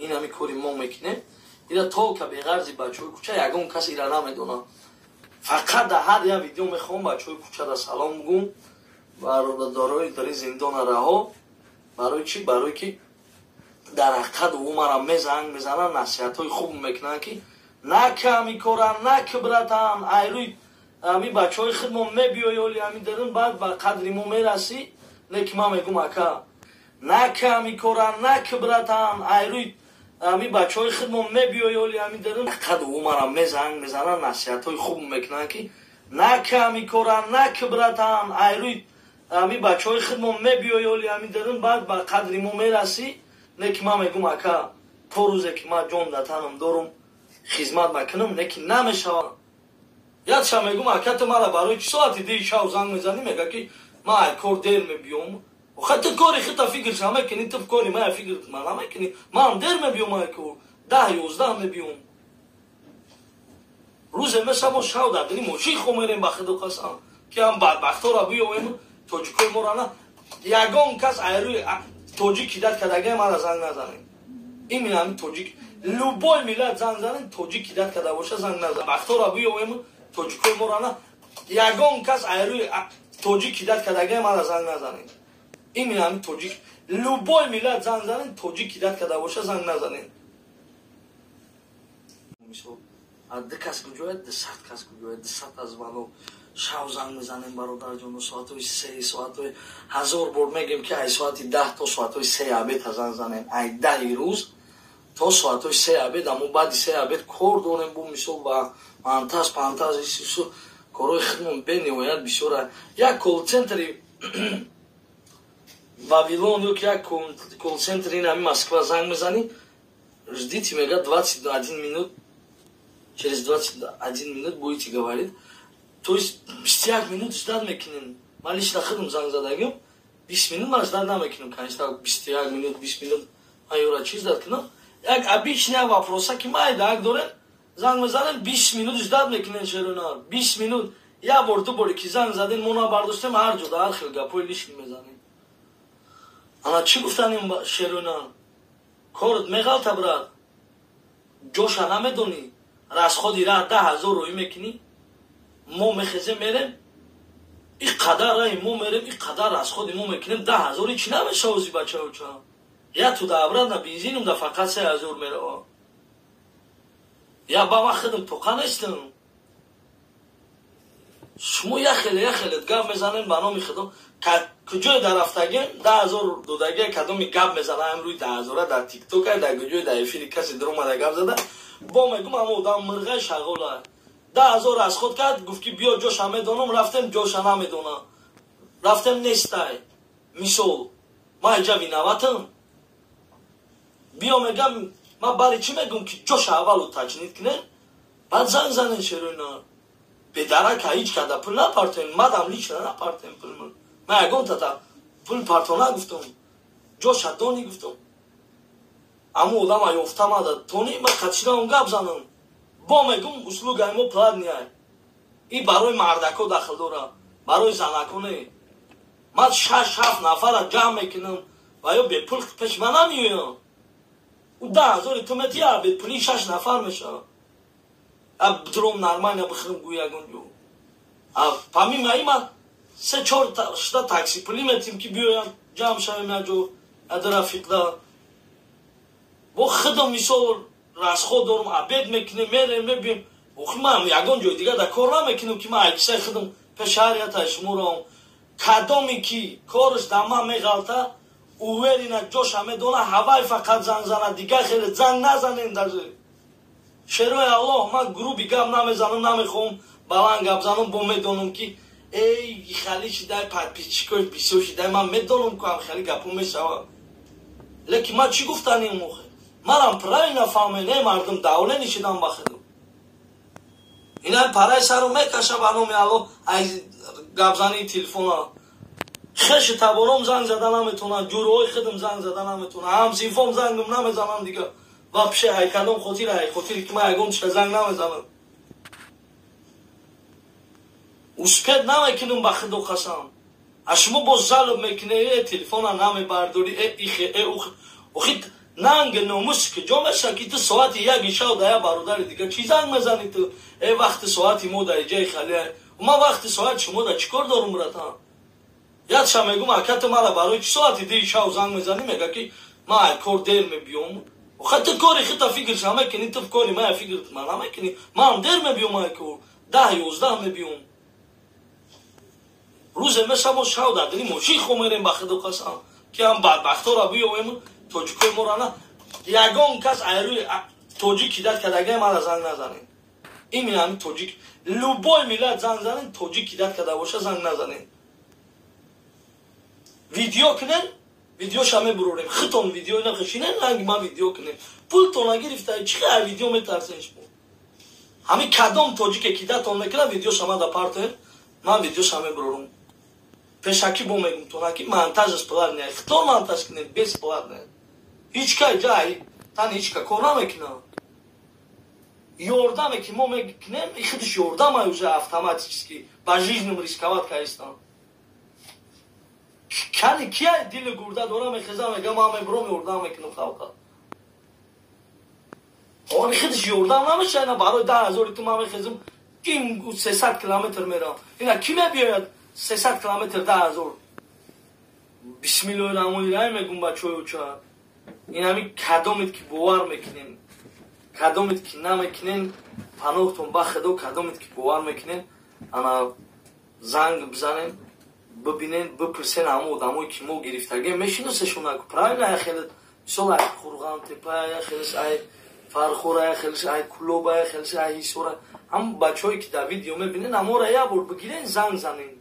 Ин ҳами кори мо мекунем. Ира толка беғарзи бачаҳои кӯча ягон кас ира намедонад. Фақат дар ҳар як видео мехоҳам бачаҳои кӯчада салом гум, бародарои дар ин зиндона раҳо. Барои чӣ? Барои ки дар ҳақиқат ӯ мара мезанг мезананд, насиҳатҳои хуб мекунанд, ки нака ҳами кора, наки братан, айрӯи ҳами бачаҳои худмо мебиёй, оли ҳами дарун, баъд ба қадри мо мерасӣ. Не ки ман мегум, ака, нака ҳами кора, наки братан, айрӯи ҳами бачаҳои худмо мебиёй, оли ҳами дарун, ҳақиқат ӯ мара мезанг мезананд, насиҳатҳои хуб мекунанд, ки нака ҳами кора, наки братан, айрӯи ҳами бачаҳои худмо мебиёй, оли ҳами дарун, баъд ба қадри мо мерасӣ. Не ки ман мегум, ака, то рӯзе ки ман ҷон дар танам дорум, хизмат мекунам, не ки намешавад. Якша мегум, ака, ту мара барои чӣ соати 2 шав занг мезанӣ? Мега ки ман ай кор дер мебиём. Охай, ту кори хита фикрша мекунӣ, ту кори мая фикр ма намекунӣ. Ман дер мебиём ай кор, 10-11 мебиём. Рӯзе меша мо шав дар дили мошин хо мерем, ба хиду қасам, ки ҳам бадбахтора биёем, тоҷикои мора на ягон кас айрӯи тоҷик кидат кардагия мара занг назанем. Именно ҳамин тоҷик, любой миллат занг занем, тоҷик кидат карда боша, занг назанем. Бахтора биёем, тоҷикои мора на ягон кас айрӯи тоҷик кидат кардагия мара занг назанем. Именно ҳамин тоҷик, любой миллат занг занем, тоҷик кидат карда боша, занг назанем. Мисол, ду кас куҷояд, 200 кас куҷояд, 200 аз звонок. Шав занг мезанем, бародарҷону, соатҳои 3, соатҳои ҳазор бор мегем, ки ай соати 10 то соатҳои 3 обед занг занем, ай 10 рӯз то соатҳои 3 обед. Аммо баъди 3 обед кор дорем, бу мисол ба монтаж пантаж корҳои хидмон бениҳоят бисёра. Як колл-центри Вавилон ё ки як колл-центри ин ҳами Москва занг мезанӣ, ждите, мега, 21 минут, через 21 минут будете говорить. То есть 21 минут ждать мекунем. Ман лично худам занг задагим, 20 минут ман ждать намекунам, конечно, 21 минут, 20 минут ман ёра чиз ждать кунам? Як обычный вопроса ки майда дорем, занг мезанем, 20 минут ждать мекунем. Шерона 20 минут, як бор, ду боре ки занг задем, мо набардоштем, ҳар ҷо дар ҳар хел гапҳои лишний мезанем. Ана чӣ гуфтанем, шерона? Корот меғалта, брат, ҷоша намедонӣ, расходи раҳ 10 000 роӣ мекунӣ. Мо мехезем, мерем, и қадар раи мо мерем, и қадар расходи мо мекунем, 10 000 чӣ намешавози, бачаоча? Я туда обратно бензинум да фақат 3000 мерава. Я ба ман худам тоқа нестам. Шумо як хеле гап мезанем, ба номи худо, куҷое дар рафтагем, 10 000 додагия, кадоми гап мезана амрӯи 10 000 дар тиктока, дар куҷое дар эфири касе даромада гап зада, бо мегум, ҳама одам мирғаи шағола. 10 000 расход кард, гуфт ки биё, ҷоша медонам. Рафтем, ҷоша намедонам, рафтем, нестай. Мисол, ман иҷа виноватам? Биё, мегам, ман бари чӣ мегум, ки ҷоша аввал уточнить кунем, баъд занг занем. Шероина бедарака ҳеҷ када пул напартоем, мадам лично напартоем пул. Ман ягон тата пул парто нагуфтам, ҷоша дони гуфтам. Аммо одама ёфта мада тони, ма қатшидаам гап занам. Бо мегум, услугаи мо платный, и барои мардако дахл дора, барои занако не. Ман шаш ҳафт нафара ҷамъ мекунам ва ё бепул пеши ман намеоям. Ӯ 10 000 ту метия, бепули шаш нафар мешавад. Дром нормально бихӯрам, гӯй ягон ҷо. Помимо ин ман се чор шта такси пулӣ метим, ки биёям, ҷамъ шавем як ҷо, яда рафиқда. Бо худам мисол расход дорум, обед мекунем, мерем, мебием. Охи, ман ягон ҷои дигар дар кор намекунам, ки ман айкисаи худам пеши ҳар ятаи шуморо. Кадоме ки корш дар ман меғалта, уверенно ҷоша медона, ҳавай фақат занг зана, дигар хеле занг назанем даже. Шерои Аллоҳ, ман грубый гап намезанам, намехоҳам баланд гап занам. Бо медонам, ки эй хали шидай, подписчикои бисёр шидай, ман медонам, ку ҳам хали гапо мешавад, лекин ман чӣ гуфтанем охе? Манам правильно фаҳмен, э мардум, давле нишидам ба худо. Ина параи сару мекаша, ба номи Аллоҳ, ай гапзании телефона. Хеши табором занг зада наметонам, ҷурҳои худам занг зада наметонам, ҳамсинфом зангам намезанам дига. Вообще, ай кадом хотир? Ай хотире ки ман ягон чиза занг намезанам, успеть намекунам, ба худо қасам. А шумо боз жалоб мекунед, э телефона намебардорӣ, э ихе, э ухе. Охи, Нанг номус куҷо меша ки ту соати яки шав да я бародари дига чӣ занг мезанӣ ту? Э, вақти соати мо да иҷаи халия. Ма вақти соати шумо да чӣ кор дорум, братан? Ядша мегум, ака, ту мара барои чӣ соати 2-и шав занг мезанӣ? Мега ки ман ай кор дер мебиём. Охай, ту кори хита фикрша мекунӣ, ту кори мая фикр ма намекунӣ. Ман дер мебиём ай кор, 10, 11 мебиём. Рӯзе меша мо шав дар дили мошин хо мерем, ба худо қасам, ки ҳам бадбахтора биёвем. Тоҷикои моро на ягон кас айрӯи тоҷик кидать кардагае мара занг назанед. Именно ҳамин тоҷик, любой миллат занг занед, тоҷик кидать карда боша, занг назанед. Видео кунед, видеоша мебурорем. Хитон видео нахишинед, ранги ман видео кунед. Пултон нагирифта, чӣ хел видео метарсен шумо? Ҳамин кадом тоҷике кидать-он мекунад, видеоша ман да партоед, ман видеоша мебурорум. Пешакӣ бо мегум тона ки монтажаш платный, хитон монтаж кунед, бесплатный. Ҳеҷ кай ҷай тан ҳеҷ ка кор намекунад. Ёрдаме ки мо мекунем, худиш ёрдама уже автоматически ба жизним рисковать каистам. Кани кия дили гурда дора, мехеза, мега ман мебуром, ёрдам мекунам халқа? Они худиш ёрдам намеша. Ина барои 10 000-и ту ман мехезам, ким 300 километр мерам. Ина ки мебиёяд 300 километр 10 000? Бисмиллоҳи раҳмони раҳим мегум, бачаҳои уча. Инами кадомед ки бовар мекунем, кадомед ки намекунем, паноҳтон ба худо. Кадомед ки бовар мекунем, ана занг бизанем, бибинен, бипурсен. Ҳама одамое ки мо гирифтагем, мешиносешонаку, правильно? Я хеле мисол ай Қурғантепа, я хелеш ай Фархора, я хелеш ай Кулоба, я хелеш ай Ҳисора. Ҳам бачаҳое ки дар видео мебинен, ҳамора як бор бигирен, занг занен,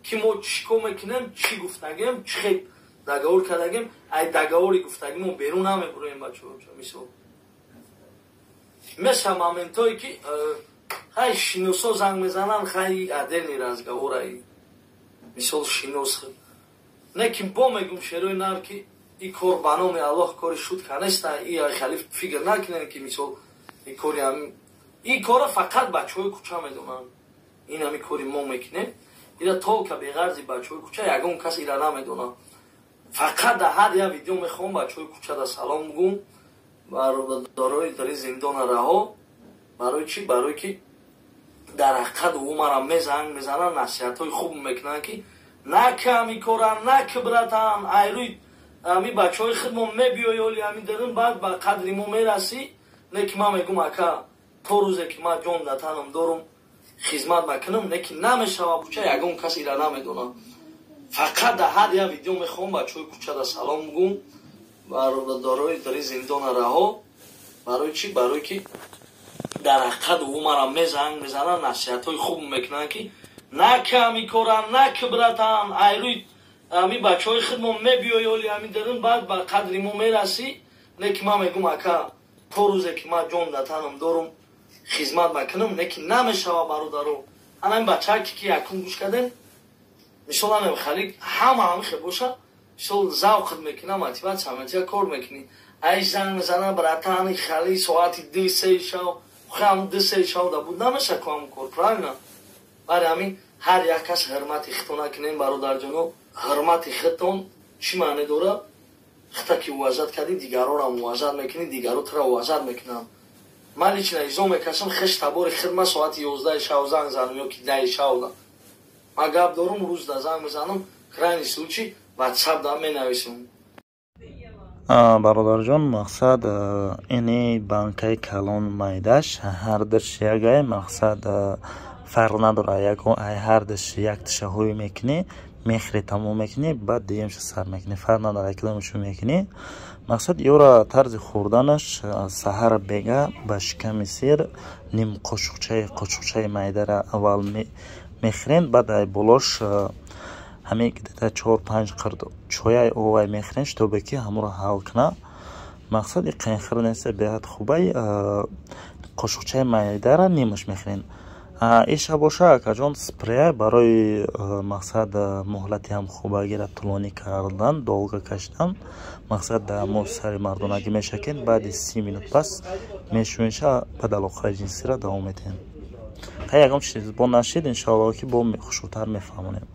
ки мо чӣ кор мекунем, чӣ гуфтагем, чӣ хел договор кардагем. Ай договори гуфтагимо берун намебуроем, бачаҳо. Мисол, меша моментое ки хай шиносо занг мезананд, хай отдельный разговор. Ай мисол шинос не ки бо мегум, шерои нар, ки и кор ба номи Аллоҳ кори шутка неста. И хали фикр накунем, ки мисол и кори и кора фақат бачаҳои кӯча медонанд. Ин ҳами кори мо мекунем, ира только беғарзи бачаҳои кӯча ягон кас ира намедонад. Фақат дар ҳар як видео мехоҳам бачаҳои кӯчада салом гум, бародарои дари зиндона раҳо. Барои чӣ? Барое ки дар ҳақиқат ӯ мара мезанг мезананд, насиҳатҳои хуб мекунанд, ки накам и кора, нак, братан, айрӯи ами бачаҳои худмо мебиёй, оли ами дарун баъд ба қадри мо мерасӣ. Не ки ман мегум, ака, то рӯзе ки ман ҷон дар танам дорум, хизмат мекунам. Не ки намешава, кӯча ягон кас ира намедонад. Фақат дар ҳар як видео мехоҳам бачаҳои кӯчада салом гум, бародарои дари зиндона раҳо. Барои чӣ? Барое ки дар ҳақиқат ӯ мара мезанг мезананд, насиҳатҳои хуб мекунанд, ки накам и кора, нак, братан, айрӯи ами бачаҳои худмо мебиёй, оли ами дарун баъд ба қадри мо мерасӣ. Не ки ман мегум, ака, то рӯзе ки ман ҷон дар танам дорум, хизмат мекунам. Не ки намешава, бародаро. Ана ин бачаке ки якум гӯш кардем, мисол, ана хали ҳама ҳамихе боша, мисол, завқат мекуна, мотивация метия, кор мекунӣ. Ай занг мезана, братани, хали соати 2, 3 шав, хам 2, 3 шав да буд намеша ку ҳам кор, правильно? Бари ҳамин ҳар як кас ҳурмати худтон накунем, бародарҷоно. Ҳурмати худтон чӣ маъне дорад? Хита ки уважать кардӣ, дигарорам уважать мекунӣ, дигаро тура уважать мекунанд. Ман лично изо мекашам, хеш табори хидма соати 11-и шав занг занам ё ки 10-и шав. Ман гап дорум, рӯз да занг мезанам, крайний случай ватсап да менависам. Бародарҷон, мақсад ини банкаи калон майдаш ҳардаш ягай, мақсад фарқ надорад. Ягон ай ҳардаш якташа ҳӯй мекунӣ, мехӯри, тамом мекунӣ, баъд дуюмша сар мекунӣ, фарқ надорад кадомашо мекунӣ. Мақсад ёра тарзи хӯрданаш: саҳар бега ба шиками сер ним қошуқчаи қошуқчаи майдара аввал мехӯрем, баъд ай болош ҳамин где-то чор панҷ қирд чояй овай мехӯрем, чтобы ки ҳамонро ҳал кунад. Мақсад и қайнхӯр неста, беҳад хубай. Қошуқчаи майдара нимаш мехӯрем. Иша боша, акаҷон, спрея барои мақсад муҳлати ҳам хубагира тӯлонӣ кардан, долго кашидан. Мақсад дар мо сари мардонагӣ мешакем, баъди 30 минут пас мешӯниша, баъд алоқаи ҷинсиро давом медиҳем. Ҳай, ягон чиз бо нашид, иншоалло, ки бо хушрӯтар мефаҳмонем.